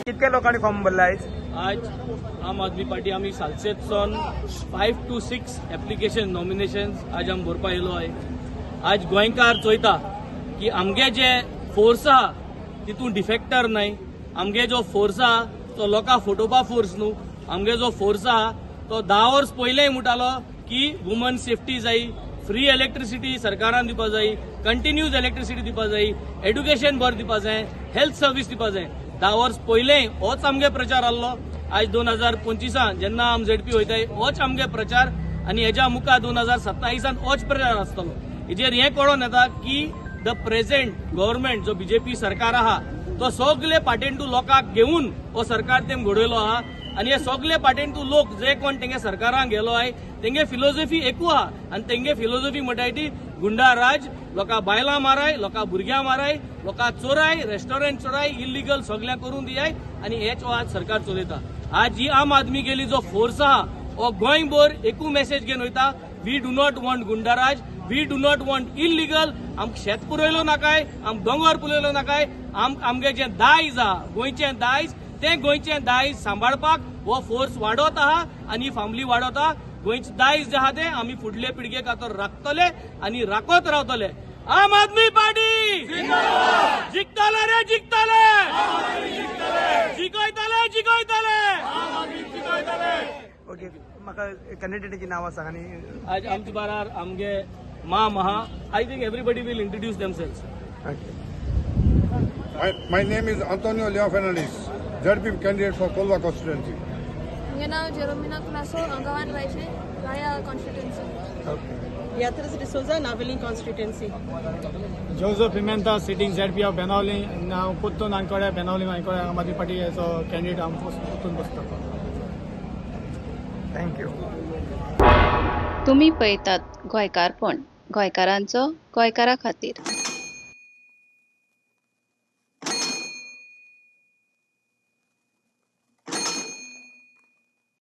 कितक्या लोकांनी फॉर्म भरला आयज? आज आम आदमी पार्टी आमी सालसेतसून 5 to 6 application nomination आज आमी भरपा येयलो आहे. आज गोंयकार चोयता की आमगे जे फोर्स आहा तितून डिफेक्टर न्हय. आमगे जो फोर्स आहा तो लोकां फटोवपा फोर्स न्हू. आमगे जो फोर्स आहा तो 10 वर्स पयलें म्हणटालो की वुमन सेफ्टी जाय, फ्री इलेक्ट्रिसिटी सरकारान दिवपा जाय, कंटिन्यूज इलेक्ट्रिसिटी दिवपा जाय, एड्युकेशन बरें दिवपा जाय, हेल्थ सर्वीस दिवपा जाय. 10 वर्स पयलें होच आमगे प्रचार आहलो. आयज 2025आन जेन्ना आम झेडपी वयताय, होच आमगे प्रचार आनी हेज्या मुखार 2027आन होच प्रचार आसतलो. हेजेर हें कळोन येता की the present government, जो बीजेपी सरकार आहा, तो सगले पाटेंटू लोकांक घेवन हो सरकार तेम घडयलो आहा. आनी हे सगले पाटेंटू लोक जे कोण तेंगे सरकारान गेलो आहाय, तेंगे फिलोसॉफी एकू आहा. आनी तेंगे फिलोसॉफी म्हणटाय ती गुंडा राज, लोकां बायलां माराय, लोकां भुरग्यां माराय, लोकां चोराय, रेस्टॉरंट चोराय, इलिगल सगळ्यां करून दियाय. आनी हेच हो आज सरकार चलयता. आज ही आम आदमी गेली जो फोर्स आहा, हो गोंयभर एकू मेसेज घेवन वयता: we do not want goonda raj, we do not want illegal. आमकां शेत पुरयलो नाकाय, आमकां दोंगर पुरयलो नाकाय. आम आमगे जें दायज आहा, गोंयचें दायज, तें गोंयचें दायज सांबाळपाक हो फोर्स वाडत आहा आनी ही फामिली वाडत आहा. गोंयचें दायज जे आहा तें आमी फुडले पिळगे खातीर राखतले आनी राखत रावतले. आम आदमी पार्टी जिखतले रे जिखतले, जिखयतले जिखयतले. ओके, म्हाका कॅन्डिडेटाची नांवां सांग आनी आज आमचे बारार आमगे मा महा. I think everybody will introduce themselves. Okay. My name is Antonio Leo Fernandez, ZP candidate for Colva constituency. म्हगे नांव जेरोमिना कुलासो, हांव गवान रायचे, Raia constituency. Okay. Beatrice D'Souza, Navelim constituency. Joseph Pimenta, sitting ZP of Benaulim. Now पोत्तून आंकोड्या, बेनावलीम आंकोड्या Aam Aadmi party as a candidate हांव पोत्तून बसता. Thank you. तुम्ही पळयतात गोंयकारपण, गोंयकारांचो गोंयकारा खातीर.